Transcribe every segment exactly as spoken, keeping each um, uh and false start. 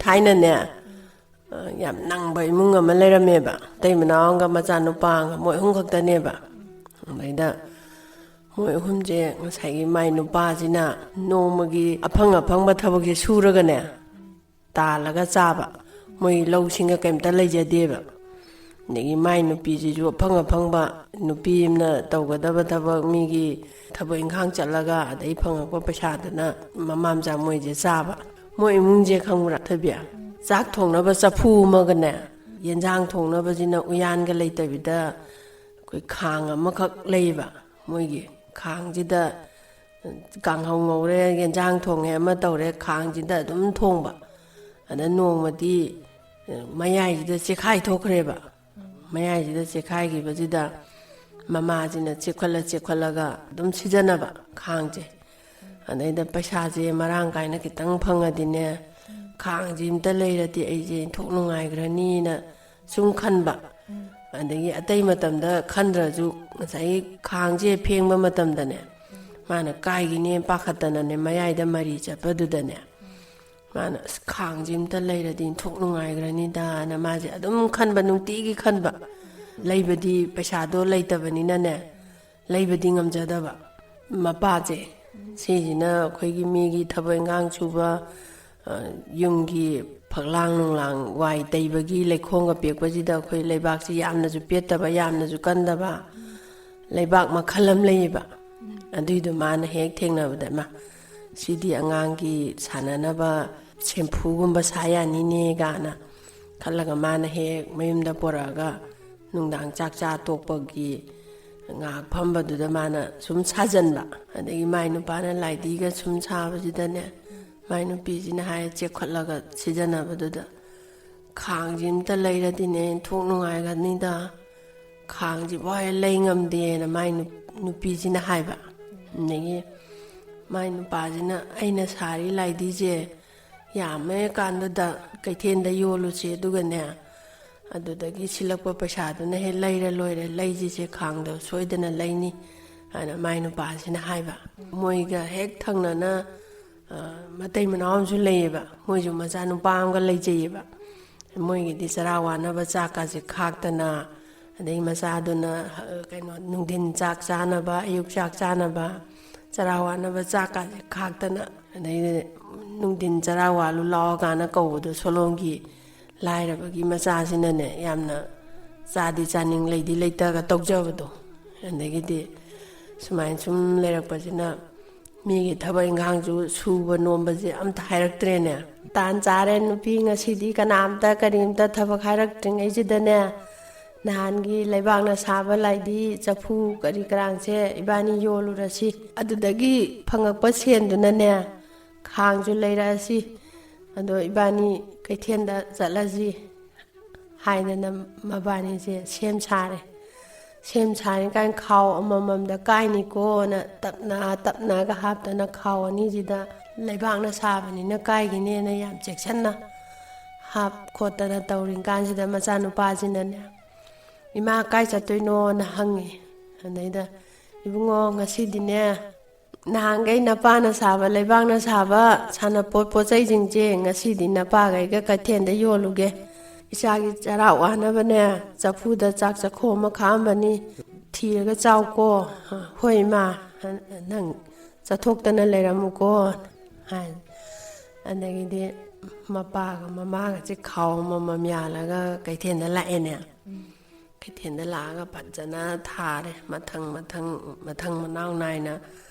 ꯊꯥꯏꯅꯅꯦ, ꯑ, ꯌꯥꯝ ꯅꯪꯕ ꯏꯃꯨꯡ ꯑꯃ ꯂꯩꯔꯝꯃꯦꯕ꯫ ꯃꯇꯩ ꯃꯅꯥꯎ ꯑꯃꯒ ꯃꯆꯥꯅꯨꯄꯥ ꯑꯃꯒ, ꯃꯣꯏ ꯑꯍꯨꯝ ꯈꯛꯇꯅꯦꯕ꯫ ꯑꯗꯩꯗ ꯃꯣꯏ ꯑꯍꯨꯝꯁꯦ ꯉꯁꯥꯏꯒꯤ ꯃꯥꯏ ꯅꯨꯄꯥꯁꯤꯅ ꯅꯣꯡꯃꯒꯤ ꯑꯐꯪ ꯑꯐꯪꯕ ꯊꯕꯛꯁꯦ ꯁꯨꯔꯒꯅꯦ, ꯇꯥꯜꯂꯒ ꯆꯥꯕ꯫ ꯃꯣꯏ ꯂꯧꯁꯤꯡꯒ ꯀꯩꯝꯇ ꯂꯩꯖꯗꯦꯕ꯫ ꯑꯗꯒꯤ ꯃꯥꯏ ꯅꯨꯄꯤꯁꯤꯁꯨ ꯑꯐꯪ ꯑꯐꯪꯕ, ꯅꯨꯄꯤ ꯑꯃꯅ ꯇꯧꯒꯗꯕ ꯊꯕꯛ, ꯃꯤꯒꯤ ꯊꯕꯛ ꯏꯪꯈꯥꯡ ꯆꯠꯂꯒ ꯑꯗꯩ ꯐꯪꯉꯛꯄ ꯄꯩꯁꯥꯗꯨꯅ ꯃꯃꯥ ꯃꯆꯥ ꯃꯣꯏꯁꯦ ꯆꯥꯕ꯫ ꯃꯣꯏ ꯏꯃꯨꯡꯁꯦ ꯈꯪꯕ꯭ꯔꯥ, ꯊꯣꯏꯕꯤ? ꯆꯥꯛ ꯊꯣꯡꯅꯕ ꯆꯐꯨ ꯑꯃꯒꯅꯦ, ꯌꯦꯟꯖꯥꯡ ꯊꯣꯡꯅꯕꯁꯤꯅ ꯎꯌꯥꯟꯒ ꯂꯩꯇꯕꯤꯗ ꯑꯩꯈꯣꯏ ꯈꯥꯡ ꯑꯃꯈꯛ ꯂꯩꯌꯦꯕ꯫ ꯃꯣꯏꯒꯤ ꯈꯥꯡꯁꯤꯗ ꯀꯥꯡꯍꯧ ꯉꯧꯔꯦ, ꯌꯦꯟꯖꯥꯡ ꯊꯣꯡꯉꯦ, ꯑꯃ ꯇꯧꯔꯦ, ꯈꯥꯡꯁꯤꯗ ꯑꯗꯨꯝ ꯊꯣꯡꯕ꯫ ꯑꯗ ꯅꯣꯡꯃꯗꯤ, ꯑ, ꯃꯌꯥꯏꯁꯤꯗ ꯆꯦꯈꯥꯏ ꯊꯣꯛꯈ꯭ꯔꯦꯕ꯫ ꯃꯌꯥꯏꯁꯤꯗ ꯆꯦꯈꯥꯏꯈꯤꯕꯁꯤꯗ ꯃꯃꯥꯁꯤꯅ ꯆꯦꯛꯈꯠꯂ ꯆꯦꯛꯈꯠꯂꯒ ꯑꯗꯨꯝ ꯁꯤꯖꯟꯅꯕ ꯈꯥꯡꯁꯦ꯫ ꯑꯗꯩꯗ ꯄꯩꯁꯥꯁꯦ ꯃꯔꯥꯡ ꯀꯥꯏꯅ ꯈꯤꯇꯪ ꯐꯪꯉꯗꯤꯅꯦ, ꯈꯥꯡꯁꯤ ꯑꯝꯇ ꯂꯩꯔꯗꯤ ꯑꯩꯁꯦ ꯏꯟꯊꯣꯛ ꯅꯨꯡꯉꯥꯏꯈ꯭ꯔꯅꯤꯅ ꯁꯨꯝ ꯈꯟꯕ꯫ ꯑꯗꯒꯤ ꯑꯇꯩ ꯃꯇꯝꯗ ꯈꯟꯗ꯭ꯔꯁꯨ, ꯉꯁꯥꯏꯒꯤ ꯈꯥꯡꯁꯦ ꯐꯦꯡꯕ ꯃꯇꯝꯗꯅꯦ, ꯃꯥꯅ ꯀꯥꯏꯒꯤꯅꯦ ꯄꯥꯈꯠꯇꯅꯅꯦ, ꯃꯌꯥꯏꯗ ꯃꯔꯤ ꯆꯠꯄꯗꯨꯗꯅꯦ, ꯃꯥꯅ, "ꯑꯁ, ꯈꯥꯡꯁꯦ ꯑꯝꯇ ꯂꯩꯔꯗꯤ ꯏꯟꯊꯣꯛ ꯅꯨꯡꯉꯥꯏꯈ꯭ꯔꯅꯤꯗꯥꯅ" ꯃꯥꯁꯦ ꯑꯗꯨꯝ ꯈꯟꯕ, ꯅꯨꯡꯇꯤꯒꯤ ꯈꯟꯕ꯫ ꯂꯩꯕꯗꯤ ꯄꯩꯁꯥꯗꯣ ꯂꯩꯇꯕꯅꯤꯅꯅꯦ, ꯂꯩꯕꯗꯤ ꯉꯝꯖꯗꯕ꯫ ꯃꯄꯥꯁꯦ, ꯁꯤꯁꯤꯅ ꯑꯩꯈꯣꯏꯒꯤ ꯃꯤꯒꯤ ꯊꯕꯛ ꯏꯟꯈꯥꯡ ꯁꯨꯕ, ꯑ, ꯌꯨꯝꯒꯤ ꯐꯛꯂꯥꯡ ꯅꯨꯡꯂꯥꯡ ꯋꯥꯏ ꯇꯩꯕꯒꯤ ꯂꯩꯈꯣꯝꯒ ꯄꯦꯛꯄꯁꯤꯗ ꯑꯩꯈꯣꯏ ꯂꯩꯕꯥꯛꯁꯤ ꯌꯥꯝꯅꯁꯨ ꯄꯦꯠꯇꯕ, ꯌꯥꯝꯅꯁꯨ ꯀꯟꯗꯕ ꯂꯩꯕꯥꯛ ꯃꯈꯜ ꯑꯃ ꯂꯩꯌꯦꯕ꯫ ꯑꯗꯨꯏꯗꯣ ꯃꯥꯅ ꯍꯦꯛ ꯊꯦꯡꯅꯕꯗ, "ꯃꯥ, ꯁꯤꯗꯤ ꯑꯉꯥꯡꯒꯤ ꯁꯥꯟꯅꯅꯕ ꯁꯦꯝꯐꯨꯒꯨꯝꯕ ꯁꯥ ꯌꯥꯅꯤꯅꯦ" ꯀꯥꯏꯅ ꯈꯜꯂꯒ ꯃꯥꯅ ꯍꯦꯛ ꯃꯌꯨꯝꯗ ꯄꯣꯔꯛꯑꯒ ꯅꯨꯡꯗꯥꯡ ꯆꯥꯛ ꯆꯥ ꯇꯣꯛꯄꯒꯤ ꯉꯥꯏꯍꯥꯛ ꯐꯝꯕꯗꯨꯗ ꯃꯥꯅ ꯁꯨꯝ ꯁꯥꯖꯟꯕ꯫ ꯑꯗꯒꯤ ꯃꯥꯏ ꯅꯨꯄꯥꯅ ꯂꯥꯏꯙꯤꯒ ꯁꯨꯝ ꯁꯥꯕꯁꯤꯗꯅꯦ, ꯃꯥꯏ ꯅꯨꯄꯤꯁꯤꯅ ꯍꯥꯏ ꯆꯦꯛꯈꯠꯂꯒ ꯁꯤꯖꯟꯅꯕꯗꯨꯗ, "ꯈꯥꯡꯁꯤ ꯑꯝꯇ ꯂꯩꯔꯗꯤꯅꯦ ꯊꯣꯛ ꯅꯨꯡꯉꯥꯏꯒꯅꯤꯗ, ꯈꯥꯡꯁꯤꯐꯥꯎ ꯍꯦꯛ ꯂꯩ ꯉꯝꯗꯦꯅ" ꯃꯥꯏ ꯅꯨ-, ꯅꯨꯄꯤꯁꯤꯅ ꯍꯥꯏꯕ꯫ ꯑꯗꯒꯤ ꯃꯥꯏ ꯅꯨꯄꯥꯁꯤꯅ, "ꯑꯩꯅ ꯁꯥꯔꯤ ꯂꯥꯏꯙꯤꯁꯦ ꯌꯥꯝꯃꯦ ꯀꯥꯟꯗꯨꯗ ꯀꯩꯊꯦꯜꯗ ꯌꯣꯜꯂꯨꯁꯦ, ꯑꯗꯨꯒꯅꯦ, ꯑꯗꯨꯗꯒꯤ ꯁꯤꯜꯂꯛꯄ ꯄꯩꯁꯥꯗꯨꯅ ꯍꯦꯛ ꯂꯩꯔ ꯂꯣꯏꯔꯦ, ꯂꯩꯁꯤꯁꯦ, ꯈꯥꯡꯗꯣ ꯁꯣꯏꯗꯅ ꯂꯩꯅꯤ" ꯍꯥꯏꯅ ꯃꯥꯏ ꯅꯨꯄꯥꯁꯤꯅ ꯍꯥꯏꯕ꯫ ꯃꯣꯏꯒ ꯍꯦꯛ ꯊꯪꯅꯅ ꯃꯇꯩ ꯃꯅꯥꯎ ꯑꯃꯁꯨ ꯂꯩꯌꯦꯕ, ꯃꯣꯏꯁꯨ ꯃꯆꯥꯅꯨꯄꯥ ꯑꯃꯒ ꯂꯩꯖꯩꯌꯦꯕ꯫ ꯃꯣꯏꯒꯤꯗꯤ ꯆꯔꯥ ꯋꯥꯅꯕ ꯆꯥꯛꯀꯁꯦ ꯈꯥꯛꯇꯅ, ꯑꯗꯩ ꯃꯆꯥꯗꯨꯅ, ꯑ, ꯀꯩꯅꯣ, ꯅꯨꯡꯊꯤꯟ ꯆꯥꯛ ꯆꯥꯅꯕ, ꯑꯌꯨꯛ ꯆꯥꯛ ꯆꯥꯅꯕ, ꯆꯔꯥ ꯋꯥꯅꯕ ꯆꯥꯛꯀꯁꯦ ꯈꯥꯛꯇꯅ, ꯑꯗꯩꯗꯤ ꯅꯨꯡꯊꯤꯟ ꯆꯔꯥ ꯋꯥꯜꯂꯨ ꯂꯥꯛꯑꯣ ꯀꯥꯏꯅ ꯀꯧꯕꯗꯣ ꯁꯣꯂꯣꯝꯒꯤ ꯂꯥꯏꯔꯕꯒꯤ ꯃꯆꯥꯁꯤꯅꯅꯦ, ꯌꯥꯝꯅ ꯆꯥꯗꯤ ꯆꯥꯅꯤꯡ, ꯂꯩꯗꯤ ꯂꯩꯇꯒ ꯇꯧꯖꯕꯗꯣ꯫ ꯑꯗꯒꯤꯗꯤ ꯁꯨꯃꯥꯏꯅ ꯁꯨꯝ ꯂꯩꯔꯛꯄꯁꯤꯅ ꯃꯤꯒꯤ ꯊꯕꯛ ꯏꯪꯈꯥꯡꯁꯨ ꯁꯨꯕ ꯅꯣꯝꯕꯁꯦ ꯑꯝꯇ ꯍꯥꯏꯔꯛꯇ꯭ꯔꯦꯅꯦ꯫ ꯇꯥꯟ ꯆꯥꯔꯦ ꯅꯨꯄꯤ, ꯉꯁꯤꯗꯤ ꯀꯅꯥꯝꯇ ꯀꯔꯤꯝꯇ ꯊꯕꯛ ꯍꯥꯏꯔꯛꯇ꯭ꯔꯤꯉꯩꯁꯤꯗꯅꯦ, ꯅꯍꯥꯟꯒꯤ ꯂꯩꯕꯥꯛꯅ ꯁꯥꯕ ꯂꯥꯏꯗꯤ, ꯆꯐꯨ ꯀꯔꯤ ꯀꯔꯥꯡꯁꯦ ꯏꯕꯥꯅꯤ ꯌꯣꯜꯂꯨꯔꯁꯤ, ꯑꯗꯨꯗꯒꯤ ꯐꯪꯉꯛꯄ ꯁꯦꯟꯗꯨꯅꯅꯦ ꯈꯥꯡꯁꯨ ꯂꯩꯔꯛꯑꯁꯤ, ꯑꯗꯣ ꯏꯕꯥꯅꯤ ꯀꯩꯊꯦꯜꯗ ꯆꯠꯂꯁꯤ ꯍꯥꯏꯗꯅ ꯃꯕꯥꯅꯤꯁꯦ ꯁꯦꯝ ꯁꯥꯔꯦ꯫ ꯁꯦꯝ ꯁꯥꯔꯤꯀꯥꯟ ꯈꯥꯎ ꯑꯃꯃꯝꯗ ꯀꯥꯏꯅꯤꯀꯣꯅ ꯇꯞꯅ ꯇꯞꯅꯒ ꯍꯥꯞꯇꯅ ꯈꯥꯎ ꯑꯅꯤꯁꯤꯗ ꯂꯩꯕꯥꯛꯅ ꯁꯥꯕꯅꯤꯅ ꯀꯥꯏꯒꯤꯅꯦꯅ ꯌꯥꯝ ꯆꯦꯛꯁꯤꯟꯅ ꯍꯥꯞ ꯈꯣꯠꯇꯅ ꯇꯧꯔꯤꯀꯥꯟꯁꯤꯗ ꯃꯆꯥꯅꯨꯄꯥꯁꯤꯅꯅꯦ, "ꯏꯃꯥ, ꯀꯥꯏ ꯆꯠꯇꯣꯏꯅꯣꯅ?" ꯍꯪꯉꯦ꯫ ꯑꯗꯩꯗ, "ꯏꯕꯨꯡꯉꯣ, ꯉꯁꯤꯗꯤꯅꯦ, ꯅꯍꯥꯟꯈꯩ ꯅꯄꯥꯅ ꯁꯥꯕ, ꯂꯩꯕꯥꯛꯅ ꯁꯥꯕ ꯁꯥꯟꯅꯄꯣꯠ ꯄꯣꯠꯆꯩꯁꯤꯡꯁꯦ ꯉꯁꯤꯗꯤ ꯅꯄꯥꯒꯩꯒ ꯀꯩꯊꯦꯜꯗ ꯌꯣꯜꯂꯨꯒꯦ꯫ ꯏꯆꯥꯒꯤ ꯆꯔꯥ ꯋꯥꯅꯕꯅꯦ, ꯆꯐꯨꯗ ꯆꯥꯛ ꯆꯈꯣ ꯑꯃ ꯈꯥꯛꯑꯝꯕꯅꯤ, ꯊꯤꯔꯒ ꯆꯥꯎꯀꯣ꯫" "ꯍꯣꯏ ꯏꯃꯥ, ꯅꯪ ꯆꯠꯊꯣꯛꯇꯅ ꯂꯩꯔꯝꯃꯨꯀꯣ" ꯍꯥꯏ꯫ ꯑꯗꯒꯤꯗꯤ ꯃꯄꯥꯒ ꯃꯃꯥꯒꯁꯦ ꯈꯥꯎ ꯑꯃꯃꯝ ꯌꯥꯜꯂꯒ ꯀꯩꯊꯦꯜꯗ ꯂꯥꯛꯑꯦꯅꯦ꯫ ꯀꯩꯊꯦꯜꯗ ꯂꯥꯛꯑꯒ ꯐꯖꯅ ꯊꯥꯔꯦ, ꯃꯊꯪ ꯃꯊꯪ, ꯃꯊꯪ ꯃꯅꯥꯎ ꯅꯥꯏꯅ,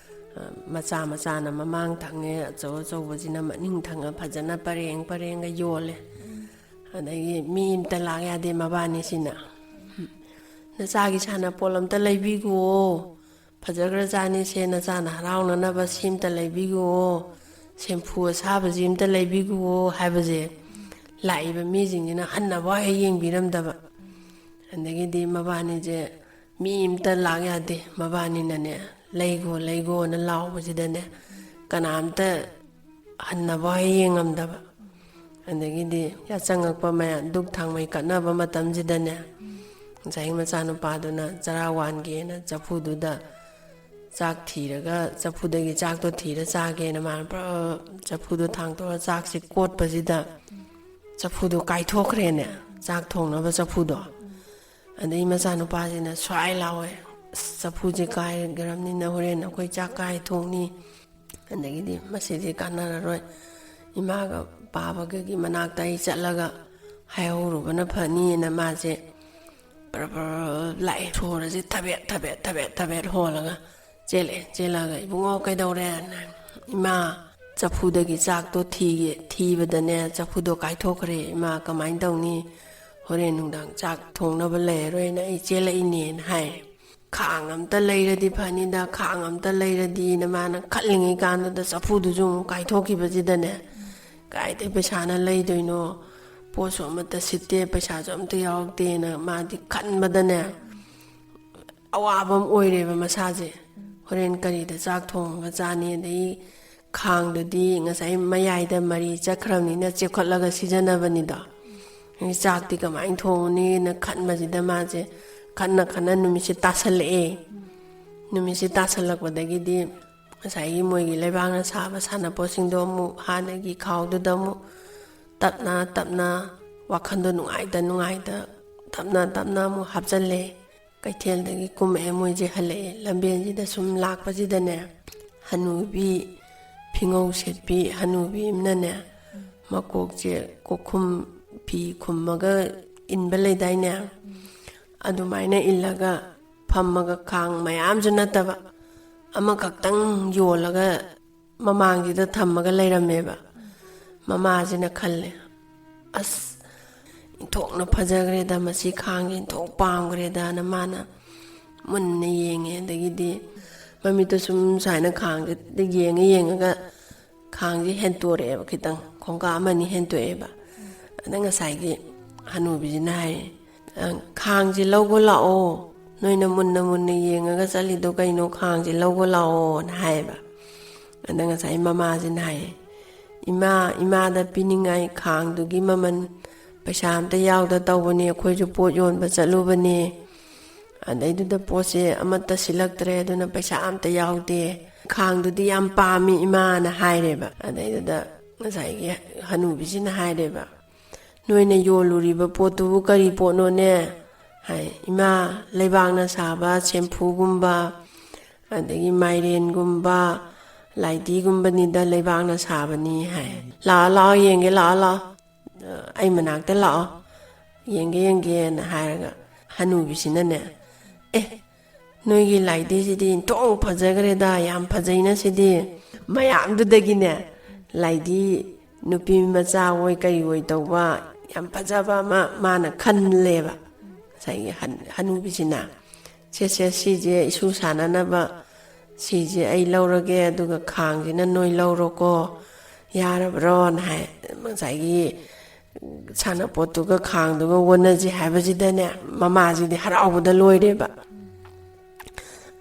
ꯑ, ꯃꯆꯥ ꯃꯆꯥꯅ ꯃꯃꯥꯡ ꯊꯪꯉꯦ, ꯑꯆꯧ ꯑꯆꯧꯕꯁꯤꯅ ꯃꯅꯤꯡ ꯊꯪꯉ ꯐꯖꯅ ꯄꯔꯦꯡ ꯄꯔꯦꯡꯒ ꯌꯣꯜꯂꯦ꯫ ꯑꯗꯒꯤ ꯃꯤ ꯑꯝꯇ ꯂꯥꯛ ꯌꯥꯗꯦ ꯃꯕꯥꯅꯤꯁꯤꯅ꯫ "ꯅꯆꯥꯒꯤ ꯁꯥꯟꯅꯄꯣꯠ ꯑꯝꯇ ꯂꯩꯕꯤꯈꯨꯑꯣ, ꯐꯖꯈ꯭ꯔꯖꯥꯠꯅꯤꯁꯦ, ꯅꯆꯥꯅ ꯍꯔꯥꯎꯅꯅꯕ ꯁꯤ ꯑꯝꯇ ꯂꯩꯕꯤꯈꯨꯑꯣ, ꯁꯦꯝꯐꯨ ꯑꯁꯥꯕꯁꯤ ꯑꯝꯇ ꯂꯩꯕꯤꯈꯨꯑꯣ" ꯍꯥꯏꯕꯁꯦ ꯂꯥꯛꯏꯕ ꯃꯤꯁꯤꯡꯁꯤꯅ ꯍꯟꯅꯕ ꯍꯦꯛ ꯌꯦꯡꯕꯤꯔꯝꯗꯕ꯫ ꯑꯗꯒꯤꯗꯤ ꯃꯕꯥꯅꯤꯁꯦ ꯃꯤ ꯑꯝꯇ ꯂꯥꯛ ꯌꯥꯗꯦ, ꯃꯕꯥꯅꯤꯅꯅꯦ "ꯂꯩꯒꯣ, ꯂꯩꯒꯣꯅ" ꯂꯥꯎꯕꯁꯤꯗꯅꯦ ꯀꯅꯥꯝꯇ ꯍꯟꯅꯕ ꯍꯦꯛ ꯌꯦꯡꯉꯝꯗꯕ꯫ ꯑꯗꯒꯤꯗꯤ ꯌꯥꯆꯪꯉꯛꯄ ꯃꯌꯥꯝ, ꯙꯨꯛ ꯊꯥꯡꯃꯩ ꯀꯠꯅꯕ ꯃꯇꯝꯁꯤꯗꯅꯦ, ꯉꯁꯥꯏꯒꯤ ꯃꯆꯥꯅꯨꯄꯥꯗꯨꯅ ꯆꯔꯥ ꯋꯥꯟꯒꯦꯅ ꯆꯐꯨꯗꯨꯗ ꯆꯥꯛ ꯊꯤꯔꯒ ꯆꯐꯨꯗꯒꯤ ꯆꯥꯛꯇꯣ ꯊꯤꯔ ꯆꯥꯒꯦꯅ ꯃꯥꯅ ꯄ꯭ꯔꯞ ꯆꯐꯨꯗꯣ ꯊꯥꯡꯇꯣꯛꯑ ꯆꯥꯛꯁꯦ ꯀꯣꯠꯄꯁꯤꯗ ꯆꯐꯨꯗꯣ ꯀꯥꯏꯊꯣꯛꯈ꯭ꯔꯦꯅꯦ, ꯆꯥꯛ ꯊꯣꯡꯅꯕ ꯆꯐꯨꯗꯣ꯫ ꯑꯗꯩ ꯃꯆꯥꯅꯨꯄꯥꯁꯤꯅ ꯁ꯭ꯋꯥꯏ ꯂꯥꯎꯋꯦ, "ꯑꯁ, ꯆꯐꯨꯁꯦ ꯀꯥꯏꯈ꯭ꯔꯕꯅꯤꯅ ꯍꯣꯔꯦꯟ ꯑꯩꯈꯣꯏ ꯆꯥꯛ ꯀꯥꯏ ꯊꯣꯡꯅꯤ?" ꯑꯗꯒꯤꯗꯤ, "ꯃꯁꯤꯗꯤ ꯀꯥꯟꯅꯔꯔꯣꯏ, ꯏꯃꯥꯒ ꯄꯥꯕꯒꯒꯤ ꯃꯅꯥꯛꯇ ꯑꯩ ꯆꯠꯂꯒ ꯍꯥꯏꯍꯧꯔꯨꯕꯅ ꯐꯅꯤꯅ" ꯃꯥꯁꯦ ꯄꯔ ꯄꯔ ꯂꯥꯛꯑꯦ꯫ ꯁꯣꯔꯁꯦ ꯊꯕꯦꯠ ꯊꯕꯦꯠ ꯊꯕꯦꯠ ꯊꯕꯦꯠ ꯍꯣꯜꯂꯒ ꯆꯦꯜꯂꯛꯑꯦ꯫ ꯆꯦꯜꯂꯛꯑꯒ, "ꯏꯕꯨꯡꯉꯣ, ꯀꯩꯗꯧꯔꯦ?" "ꯏꯃꯥ, ꯆꯐꯨꯗꯒꯤ ꯆꯥꯛꯇꯣ ꯊꯤꯒꯦ, ꯊꯤꯕꯗꯅꯦ, ꯆꯐꯨꯗꯣ ꯀꯥꯏꯊꯣꯛꯈ꯭ꯔꯦ꯫ ꯏꯃꯥ, ꯀꯃꯥꯏꯅ ꯇꯧꯅꯤ? ꯍꯣꯔꯦꯟ ꯅꯨꯡꯗꯥꯡ ꯆꯥꯛ ꯊꯣꯡꯅꯕ ꯂꯩꯔꯔꯣꯏꯅ ꯑꯩ ꯆꯦꯜꯂꯛꯏꯅꯦꯅ" ꯍꯥꯏ꯫ "ꯈꯥꯡ ꯑꯝꯇ ꯂꯩꯔꯗꯤ ꯐꯅꯤꯗ, ꯈꯥꯡ ꯑꯝꯇ ꯂꯩꯔꯗꯤꯅ" ꯃꯥꯅ ꯈꯜꯂꯤꯉꯩ ꯀꯥꯟꯗꯨꯗ ꯆꯐꯨꯗꯨꯁꯨ ꯑꯃꯨꯛ ꯀꯥꯏꯊꯣꯛꯈꯤꯕꯁꯤꯗꯅꯦ, ꯀꯥꯏꯗꯩ ꯄꯩꯁꯥꯅ ꯂꯩꯗꯣꯏꯅꯣ? ꯄꯣꯠꯁꯨ ꯑꯃꯠꯇ ꯁꯤꯠꯇꯦ, ꯄꯩꯁꯥꯁꯨ ꯑꯝꯇ ꯌꯥꯎꯔꯛꯇꯦꯅ ꯃꯥꯗꯤ ꯈꯟꯕꯗꯅꯦ, ꯑꯋꯥꯕ ꯑꯃ ꯑꯣꯏꯔꯦꯕ ꯃꯁꯥꯁꯦ꯫ ꯍꯣꯔꯦꯟ ꯀꯔꯤꯗ ꯆꯥꯛ ꯊꯣꯡꯉꯒ ꯆꯥꯅꯤ? ꯑꯗꯩ ꯈꯥꯡꯗꯨꯗꯤ ꯉꯁꯥꯏ ꯃꯌꯥꯏꯗ ꯃꯔꯤ ꯆꯠꯈ꯭ꯔꯕꯅꯤꯅ ꯆꯦꯞꯈꯠꯂꯒ ꯁꯤꯖꯤꯟꯅꯕꯅꯤꯗꯣ꯫ ꯑꯗꯩ ꯆꯥꯛꯇꯤ ꯀꯃꯥꯏꯅ ꯊꯣꯡꯉꯅꯤꯅ ꯈꯟꯕꯁꯤꯗ ꯃꯥꯁꯦ ꯈꯟꯅ ꯈꯟꯅ ꯅꯨꯃꯤꯠꯁꯦ ꯇꯥꯁꯜꯂꯛꯑꯦ꯫ ꯅꯨꯃꯤꯠꯁꯦ ꯇꯥꯁꯜꯂꯛꯄꯗꯒꯤꯗꯤ ꯉꯁꯥꯏꯒꯤ ꯃꯣꯏꯒꯤ ꯂꯩꯕꯥꯛꯅ ꯁꯥꯕ ꯁꯥꯟꯅꯄꯣꯠꯁꯤꯡꯗꯣ ꯑꯃꯨꯛ ꯍꯥꯟꯅꯒꯤ ꯈꯥꯎꯗꯨꯗ ꯑꯃꯨꯛ ꯇꯞꯅ ꯇꯞꯅ, ꯋꯥꯈꯜꯗꯣ ꯅꯨꯡꯉꯥꯏꯇ ꯅꯨꯡꯉꯥꯏꯇ, ꯇꯞꯅ ꯇꯞꯅ ꯑꯃꯨꯛ ꯍꯥꯞꯆꯜꯂꯦ꯫ ꯀꯩꯊꯦꯜꯗꯒꯤ ꯀꯨꯝꯃꯛꯑꯦ ꯃꯣꯏꯁꯦ, ꯍꯜꯂꯛꯑꯦ꯫ ꯂꯝꯕꯦꯟꯁꯤꯗ ꯁꯨꯝ ꯂꯥꯛꯄꯁꯤꯗꯅꯦ, ꯍꯅꯨꯕꯤ, ꯐꯤꯉꯧ ꯁꯦꯠꯄꯤ ꯍꯅꯨꯕꯤ ꯑꯃꯅꯅꯦ, ꯃꯀꯣꯛꯁꯦ ꯀꯣꯛꯈꯨꯝ ꯐꯤ ꯈꯨꯝꯃꯒ ꯏꯟꯕ ꯂꯩꯗꯥꯏꯅꯦ, ꯑꯗꯨꯃꯥꯏꯅ ꯏꯜꯂꯒ ꯐꯝꯃꯒ, ꯈꯥꯡ ꯃꯌꯥꯝꯁꯨ ꯅꯠꯇꯕ, ꯑꯃꯈꯛꯇꯪ ꯌꯣꯜꯂꯒ ꯃꯃꯥꯡꯁꯤꯗ ꯊꯝꯃꯒ ꯂꯩꯔꯝꯃꯦꯕ꯫ ꯃꯃꯥꯁꯤꯅ ꯈꯜꯂꯦ, "ꯑꯁ, ꯏꯟꯊꯣꯛꯅ ꯐꯖꯈ꯭ꯔꯦꯗ, ꯃꯁꯤ ꯈꯥꯡꯁꯦ ꯏꯟꯊꯣꯛ ꯄꯥꯝꯈ꯭ꯔꯦꯗꯅ" ꯃꯥꯅ ꯃꯨꯟꯅ ꯌꯦꯡꯉꯦ꯫ ꯑꯗꯒꯤꯗꯤ ꯃꯃꯤꯠꯇꯣ ꯁꯨꯝ ꯁꯨꯃꯥꯏꯅ ꯈꯥꯡꯁꯤꯗ ꯌꯦꯡꯉ ꯌꯦꯡꯉꯒ ꯈꯥꯡꯁꯦ ꯍꯦꯟꯇꯣꯔꯛꯑꯦꯕ, ꯈꯤꯇꯪ ꯈꯣꯡꯀꯥꯞ ꯑꯃꯅꯤ ꯍꯦꯟꯇꯣꯛꯑꯦꯕ꯫ ꯑꯗ ꯉꯁꯥꯏꯒꯤ ꯍꯅꯨꯕꯤꯁꯤꯅ ꯍꯥꯏꯔꯦ, "ꯑ, ꯈꯥꯡꯁꯦ ꯂꯧꯕ ꯂꯥꯛꯑꯣ, ꯅꯣꯏꯅ ꯃꯨꯟꯅ ꯃꯨꯟꯅ ꯌꯦꯡꯉꯒ ꯆꯠꯂꯤꯗꯣ ꯀꯩꯅꯣ? ꯈꯥꯡꯁꯦ ꯂꯧꯕ ꯂꯥꯛꯑꯣꯅ" ꯍꯥꯏꯌꯦꯕ꯫ ꯑꯗ ꯉꯁꯥꯏ ꯃꯃꯥꯁꯤꯅ ꯍꯥꯏꯌꯦ, "ꯏꯃꯥ, ꯏꯃꯥꯗ ꯄꯤꯅꯤꯡꯉꯥꯏ ꯈꯥꯡꯗꯨꯒꯤ ꯃꯃꯜ ꯄꯩꯁꯥ ꯑꯝꯇ ꯌꯥꯎꯗ ꯇꯧꯕꯅꯦ, ꯑꯩꯈꯣꯏꯁꯨ ꯄꯣꯠ ꯌꯣꯟꯕ ꯆꯠꯂꯨꯕꯅꯦ, ꯑꯗꯩꯗꯨꯗ ꯄꯣꯠꯁꯦ ꯑꯃꯠꯇ ꯁꯤꯜꯂꯛꯇ꯭ꯔꯦ, ꯑꯗꯨꯅ ꯄꯩꯁꯥ ꯑꯝꯇ ꯌꯥꯎꯗꯦ, ꯈꯥꯡꯗꯨꯗꯤ ꯌꯥꯝ ꯄꯥꯝꯃꯤ ꯏꯃꯥꯅ ꯍꯥꯏꯔꯦꯕ꯫ ꯑꯗꯩꯗꯨꯗ ꯉꯁꯥꯏꯒꯤ ꯍꯅꯨꯕꯤꯁꯤꯅ ꯍꯥꯏꯔꯦꯕ, "ꯅꯣꯏꯅ ꯌꯣꯜꯂꯨꯔꯤꯕ ꯄꯣꯠꯇꯨꯕꯨ ꯀꯔꯤ ꯄꯣꯠꯅꯣꯅꯦ?" ꯍꯥꯏ꯫ "ꯏꯃꯥ, ꯂꯩꯕꯥꯛꯅ ꯁꯥꯕ ꯁꯦꯝꯐꯨꯒꯨꯝꯕ, ꯑꯗꯒꯤ ꯃꯥꯏꯔꯦꯟꯒꯨꯝꯕ, ꯂꯥꯏꯗꯤꯒꯨꯝꯕꯅꯤꯗ, ꯂꯩꯕꯥꯛꯅ ꯁꯥꯕꯅꯤ" ꯍꯥꯏ꯫ "ꯂꯥꯛꯑꯣ, ꯂꯥꯛꯑꯣ, ꯌꯦꯡꯒꯦ, ꯂꯥꯛꯑꯣ, ꯂꯥꯛꯑꯣ, ꯑꯩ ꯃꯅꯥꯛꯇ ꯂꯥꯛꯑꯣ, ꯌꯦꯡꯒꯦ, ꯌꯦꯡꯒꯦꯅ" ꯍꯥꯏꯔꯒ ꯍꯅꯨꯕꯤꯁꯤꯅꯅꯦ, "ꯑꯦ, ꯅꯣꯏꯒꯤ ꯂꯥꯏꯗꯤꯁꯤꯗꯤ ꯏꯟꯊꯣꯛ ꯐꯖꯈ꯭ꯔꯦꯗ, ꯌꯥꯝ ꯐꯖꯩꯅ ꯁꯤꯗꯤ"꯫ ꯃꯌꯥꯝꯗꯨꯗꯒꯤꯅꯦ, ꯂꯥꯏꯗꯤ ꯅꯨꯄꯤ ꯃꯆꯥ ꯑꯣꯏ ꯀꯔꯤ ꯑꯣꯏ ꯇꯧꯕ ꯌꯥꯝ ꯐꯖꯕ ꯑꯃ ꯃꯥꯅ ꯈꯜꯂꯦꯕ꯫ ꯉꯁꯥꯏꯒꯤ ꯍꯟ-, ꯍꯅꯨꯕꯤꯁꯤꯅ, "ꯁꯦ, ꯁꯦ, ꯁꯤꯁꯦ ꯏꯁꯨ ꯁꯥꯟꯅꯅꯕ, ꯁꯤꯁꯦ ꯑꯩ ꯂꯧꯔꯒꯦ, ꯑꯗꯨꯒ ꯈꯥꯡꯁꯤꯅ ꯅꯣꯏ ꯂꯧꯔꯣꯀꯣ, ꯌꯥꯔꯕ꯭ꯔꯣꯅ" ꯍꯥꯏ꯫ ꯉꯁꯥꯏꯒꯤ ꯁꯥꯟꯅꯄꯣꯠꯇꯨꯒ ꯈꯥꯡꯗꯨꯒ ꯑꯣꯟꯅꯁꯤ ꯍꯥꯏꯕꯁꯤꯗꯅꯦ, ꯃꯃꯥꯁꯤꯗꯤ ꯍꯔꯥꯎꯕꯗ ꯂꯣꯏꯔꯦꯕ꯫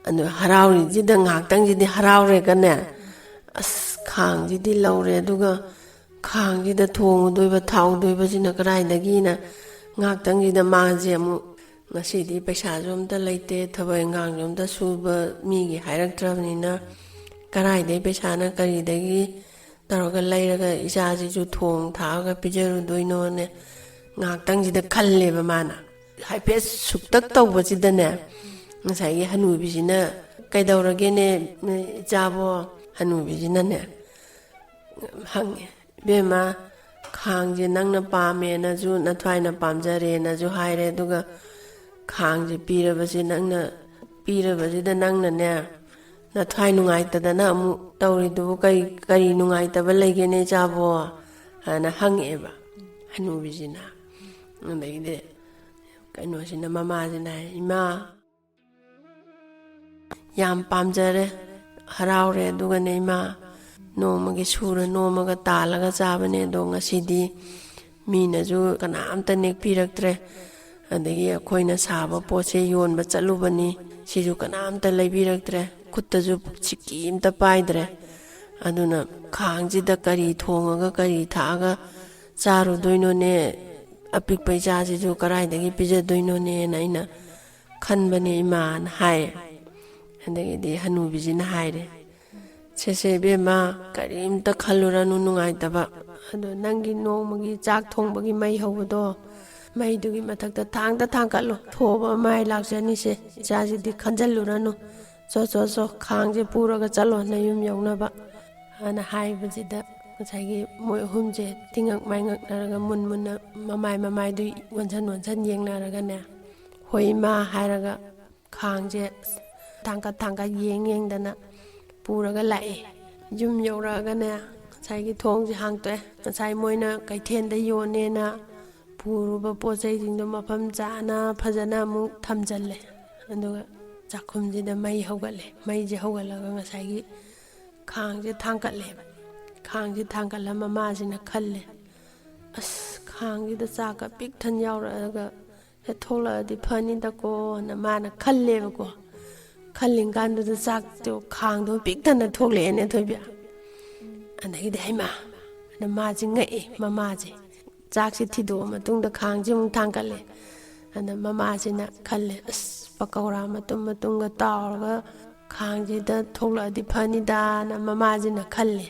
ꯑꯗꯨ ꯍꯔꯥꯎꯔꯤꯁꯤꯗ ꯉꯥꯏꯍꯥꯛꯇꯪꯁꯤꯗꯤ ꯍꯔꯥꯎꯔꯦꯒꯅꯦ, "ꯑꯁ, ꯈꯥꯡꯁꯤꯗꯤ ꯂꯧꯔꯦ, ꯑꯗꯨꯒ ꯈꯥꯡꯁꯤꯗ ꯊꯣꯡꯉꯨꯗꯣꯏꯕ, ꯊꯥꯎꯗꯣꯏꯕꯁꯤꯅ ꯀꯗꯥꯏꯗꯒꯤꯅ?" ꯉꯥꯏꯍꯥꯛꯇꯪꯁꯤꯗ ꯃꯥꯁꯦ ꯑꯃꯨꯛ, "ꯉꯁꯤꯗꯤ ꯄꯩꯁꯥꯁꯨ ꯑꯝꯇ ꯂꯩꯇꯦ, ꯊꯕꯛ ꯏꯟꯈꯥꯡꯁꯨ ꯑꯝꯇ ꯁꯨꯕ ꯃꯤꯒꯤ ꯍꯥꯏꯔꯛꯇ꯭ꯔꯕꯅꯤꯅ, ꯀꯗꯥꯏꯗꯒꯤ ꯄꯩꯁꯥꯅ ꯀꯔꯤꯗꯒꯤ ꯇꯧꯔꯒ ꯂꯩꯔꯒ ꯏꯆꯥꯁꯤꯁꯨ ꯊꯣꯡ ꯊꯥꯛꯑꯒ ꯄꯤꯖꯔꯨꯗꯣꯏꯅꯣꯅꯦ?" ꯉꯥꯏꯍꯥꯛꯇꯪꯁꯤꯗ ꯈꯜꯂꯦꯕ ꯃꯥꯅ꯫ ꯍꯥꯏꯐꯦꯠ ꯁꯨꯛꯇꯛ ꯇꯧꯕꯁꯤꯗꯅꯦ, ꯉꯁꯥꯏꯒꯤ ꯍꯅꯨꯕꯤꯁꯤꯅ, "ꯀꯩꯗꯧꯔꯒꯦꯅꯦ, ꯏꯆꯥꯕꯣ?" ꯍꯅꯨꯕꯤꯁꯤꯅꯅꯦ ꯍꯪꯉꯦ, "ꯏꯕꯦꯝꯃ, ꯈꯥꯡꯁꯦ ꯅꯪꯅ ꯄꯥꯝꯃꯦꯅꯁꯨ, ꯅꯊ꯭ꯋꯥꯏꯅ ꯄꯥꯝꯖꯔꯦꯅꯁꯨ ꯍꯥꯏꯔꯦ, ꯑꯗꯨꯒ ꯈꯥꯡꯁꯦ ꯄꯤꯔꯕꯁꯦ ꯅꯪꯅ, ꯄꯤꯔꯕꯁꯤꯗ ꯅꯪꯅꯅꯦ, ꯅꯊ꯭ꯋꯥꯏ ꯅꯨꯡꯉꯥꯏꯇꯗꯅ ꯑꯃꯨꯛ ꯇꯧꯔꯤꯗꯨꯕꯨ ꯀꯔꯤ, ꯀꯔꯤ ꯅꯨꯡꯉꯥꯏꯇꯕ ꯂꯩꯒꯦꯅꯦ ꯏꯆꯥꯕꯣ?" ꯍꯥꯏꯅ ꯍꯪꯉꯛꯑꯦꯕ ꯍꯅꯨꯕꯤꯁꯤꯅ꯫ ꯑꯗꯩꯗꯤ ꯀꯩꯅꯣꯁꯤꯅ, ꯃꯃꯥꯁꯤꯅ ꯍꯥꯏ, "ꯏꯃꯥ, ꯌꯥꯝ ꯄꯥꯝꯖꯔꯦ, ꯍꯔꯥꯎꯔꯦ, ꯑꯗꯨꯒꯅꯦ ꯏꯃꯥ, ꯅꯣꯡꯃꯒꯤ ꯁꯨꯔ ꯅꯣꯝꯃꯒ ꯇꯥꯜꯂꯒ ꯆꯥꯕꯅꯦ, ꯑꯗꯣ ꯉꯁꯤꯗꯤ ꯃꯤꯅꯁꯨ ꯀꯅꯥꯝꯇ ꯅꯦꯛꯄꯤꯔꯛꯇ꯭ꯔꯦ, ꯑꯗꯒꯤ ꯑꯩꯈꯣꯏꯅ ꯁꯥꯕ ꯄꯣꯠꯁꯦ ꯌꯣꯟꯕ ꯆꯠꯂꯨꯕꯅꯤ, ꯁꯤꯁꯨ ꯀꯅꯥꯝꯇ ꯂꯩꯕꯤꯔꯛꯇ꯭ꯔꯦ, ꯈꯨꯠꯇꯁꯨ ꯁꯤꯀꯤ ꯑꯝꯇ ꯄꯥꯏꯗ꯭ꯔꯦ, ꯑꯗꯨꯅ ꯈꯥꯡꯁꯤꯗ ꯀꯔꯤ ꯊꯣꯡꯉꯒ ꯀꯔꯤ ꯊꯥꯛꯑꯒ ꯆꯥꯔꯨꯗꯣꯏꯅꯣꯅꯦ, ꯑꯄꯤꯛꯄ ꯏꯆꯥꯁꯤꯁꯨ ꯀꯗꯥꯏꯗꯒꯤ ꯄꯤꯖꯗꯣꯏꯅꯣꯅꯦꯅ ꯑꯩꯅ ꯈꯟꯕꯅꯦ ꯏꯃꯥꯅ ꯍꯥꯏꯌꯦ꯫ ꯑꯗꯒꯤꯗꯤ ꯍꯅꯨꯕꯤꯁꯤꯅ ꯍꯥꯏꯔꯦ, "ꯁꯦꯁꯦ ꯏꯕꯦꯝꯃ, ꯀꯔꯤꯝꯇ ꯈꯜꯂꯨꯔꯅꯨ ꯅꯨꯡꯉꯥꯏꯇꯕ꯫ ꯑꯗꯣ ꯅꯪꯒꯤ ꯅꯣꯡꯃꯒꯤ ꯆꯥꯛ ꯊꯣꯡꯕꯒꯤ ꯃꯩ ꯍꯧꯕꯗꯣ, ꯃꯩꯗꯨꯒꯤ ꯃꯊꯛꯇ ꯊꯥꯡꯗ ꯊꯥꯡꯀꯠꯂꯣ꯫ ꯊꯣꯕ ꯑꯃ ꯃꯥꯏ ꯂꯥꯛꯆꯅꯤꯁꯦ, ꯏꯆꯥꯁꯤꯗꯤ ꯈꯟꯖꯜꯂꯨꯔꯅꯨ꯫ ꯆꯣ, ꯆꯣ, ꯆꯣ, ꯈꯥꯡꯁꯦ ꯄꯨꯔꯒ ꯆꯠꯂꯣ ꯅꯌꯨꯝ ꯌꯧꯅꯕ" ꯍꯥꯏꯅ ꯍꯥꯏꯕꯁꯤꯗ, ꯉꯁꯥꯏꯒꯤ ꯃꯣꯏ ꯑꯍꯨꯝꯁꯦ ꯇꯤꯡꯉꯛ ꯃꯥꯏꯉꯛꯅꯔꯒ ꯃꯨꯟ ꯃꯨꯟꯅ ꯃꯃꯥꯏ ꯃꯃꯥꯏꯗꯨ ꯑꯣꯟꯁꯟ ꯑꯣꯟꯁꯟ ꯌꯦꯡꯅꯔꯒꯅꯦ, "ꯍꯣꯏ ꯏꯃꯥ" ꯍꯥꯏꯔꯒ ꯈꯥꯡꯁꯦ ꯊꯥꯡꯀꯠ ꯊꯥꯡꯀꯠ ꯌꯦꯡ ꯌꯦꯡꯗꯅ ꯄꯨꯔꯒ ꯂꯥꯛꯑꯦ꯫ ꯌꯨꯝ ꯌꯧꯔꯛꯑꯒꯅꯦ, ꯉꯁꯥꯏꯒꯤ ꯊꯣꯡꯁꯦ ꯍꯥꯡꯇꯣꯛꯑꯦ꯫ ꯉꯁꯥꯏ ꯃꯣꯏꯅ ꯀꯩꯊꯦꯜꯗ ꯌꯣꯟꯅꯦꯅ ꯄꯨꯔꯨꯕ ꯄꯣꯠ ꯆꯩꯁꯤꯡꯗꯣ ꯃꯐꯝ ꯆꯥꯅ ꯐꯖꯅ ꯑꯃꯨꯛ ꯊꯝꯖꯜꯂꯦ꯫ ꯑꯗꯨꯒ ꯆꯥꯛꯈꯨꯝꯁꯤꯗ ꯃꯩ ꯍꯧꯒꯠꯂꯦ꯫ ꯃꯩꯁꯦ ꯍꯧꯒꯠꯂꯒ ꯉꯁꯥꯏꯒꯤ ꯈꯥꯡꯁꯦ ꯊꯥꯡꯀꯠꯂꯦꯕ꯫ ꯈꯥꯡꯁꯦ ꯊꯥꯡꯀꯠꯂ ꯃꯃꯥꯁꯤꯅ ꯈꯜꯂꯦ, "ꯑꯁ, ꯈꯥꯡꯁꯤꯗ ꯆꯥꯛꯀ ꯄꯤꯛ ꯊꯟ ꯌꯥꯎꯔꯛꯑꯒ ꯍꯦꯛ ꯊꯣꯛꯂꯛꯑꯗꯤ ꯐꯅꯤꯗꯀꯣꯅ" ꯃꯥꯅ ꯈꯜꯂꯦꯕꯀꯣ꯫ ꯈꯜꯂꯤꯀꯥꯟꯗꯨꯗ ꯆꯥꯛꯇꯣ ꯈꯥꯡꯗꯣ ꯄꯤꯛ ꯊꯟꯅ ꯊꯣꯛꯂꯛꯑꯦꯅꯦ, ꯊꯣꯏꯕꯤ꯫ ꯑꯗꯒꯤꯗꯤ, "ꯍꯩꯃꯥ!" ꯑꯗ ꯃꯥꯁꯦ ꯉꯛꯑꯦ, ꯃꯃꯥꯁꯦ꯫ ꯆꯥꯛꯁꯦ ꯊꯤꯗꯣꯛꯑ ꯃꯇꯨꯡꯗ ꯈꯥꯡꯁꯦ ꯑꯃꯨꯛ ꯊꯥꯡꯀꯠꯂꯦ꯫ ꯑꯗ ꯃꯃꯥꯁꯤꯅ ꯈꯜꯂꯦ, "ꯑꯁ, ꯄꯀꯧꯔꯥ ꯃꯇꯨꯝ ꯃꯇꯨꯝꯒ ꯇꯥꯎꯔꯒ ꯈꯥꯡꯁꯤꯗ ꯊꯣꯛꯂꯛꯑꯗꯤ ꯐꯅꯤꯗꯥꯅ" ꯃꯃꯥꯁꯤꯅ ꯈꯜꯂꯦ꯫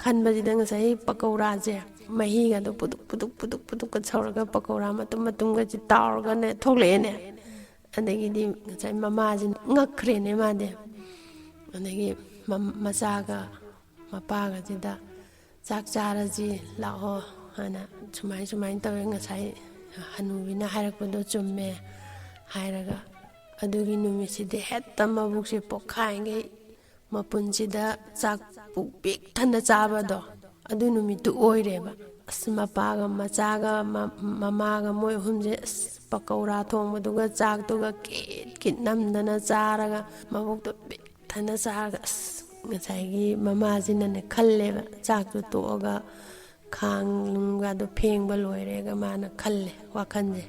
ꯈꯟꯕꯁꯤꯗ ꯉꯁꯥꯏ ꯄꯀꯧꯔꯥꯁꯦ ꯃꯍꯤꯒꯗꯣ ꯄꯨꯗꯨꯛ ꯄꯨꯗꯨꯛ ꯄꯨꯗꯨꯛ ꯄꯨꯗꯨꯛꯀ ꯁꯧꯔꯒ ꯄꯀꯧꯔꯥ ꯃꯇꯨꯝ ꯃꯇꯨꯝꯒꯁꯦ ꯇꯥꯎꯔꯒꯅꯦ ꯊꯣꯛꯂꯛꯑꯦꯅꯦ꯫ ꯑꯗꯒꯤꯗꯤ ꯉꯁꯥꯏ ꯃꯃꯥꯁꯤꯅ ꯉꯛꯈ꯭ꯔꯦꯅꯦ ꯃꯥꯗꯤ꯫ ꯑꯗꯒꯤ ꯃꯝ-, ꯃꯆꯥꯒ ꯃꯄꯥꯒꯁꯤꯗ, "ꯆꯥꯛ ꯆꯥꯔꯁꯤ ꯂꯥꯛꯑꯣ" ꯍꯥꯏꯅ, "ꯁꯨꯃꯥꯏ ꯁꯨꯃꯥꯏꯅ ꯇꯧꯋꯦ, ꯉꯁꯥꯏ ꯍꯅꯨꯕꯤꯅ ꯍꯥꯏꯔꯛꯄꯗꯣ ꯆꯨꯝꯃꯦ" ꯍꯥꯏꯔꯒ, ꯑꯗꯨꯒꯤ ꯅꯨꯃꯤꯠꯁꯤꯗꯤ ꯍꯦꯛꯇ ꯃꯕꯨꯛꯁꯦ ꯄꯣꯛꯈꯥꯏꯈꯩ ꯃꯄꯨꯟꯁꯤꯗ ꯆꯥꯛ ꯄꯨꯛ ꯄꯤꯛ ꯊꯟꯅ ꯆꯥꯕꯗꯣ, ꯑꯗꯨ ꯅꯨꯃꯤꯠꯇꯨ ꯑꯣꯏꯔꯦꯕ꯫ ꯑꯁ, ꯃꯄꯥꯒ ꯃꯆꯥꯒ ꯃ-, ꯃꯃꯥꯒ ꯃꯣꯏ ꯑꯍꯨꯝꯁꯦ, ꯑꯁ, ꯄꯀꯧꯔꯥ ꯊꯣꯡꯕꯗꯨꯒ ꯆꯥꯛꯇꯨꯒ ꯀꯤꯠ ꯀꯤꯠ ꯅꯝꯗꯅ ꯆꯥꯔꯒ, ꯃꯕꯨꯛꯇꯣ ꯄꯤꯛ ꯊꯟꯅ ꯆꯥꯔꯒ, ꯑꯁ, ꯉꯁꯥꯏꯒꯤ ꯃꯃꯥꯁꯤꯅꯅꯦ ꯈꯜꯂꯦꯕ, ꯆꯥꯛꯇꯣ ꯇꯣꯛꯑꯒ ꯈꯥꯡ ꯅꯨꯡꯒꯗꯣ ꯐꯦꯡꯕ ꯂꯣꯏꯔꯦꯒ ꯃꯥꯅ ꯈꯜꯂꯦ ꯋꯥꯈꯜꯁꯦ꯫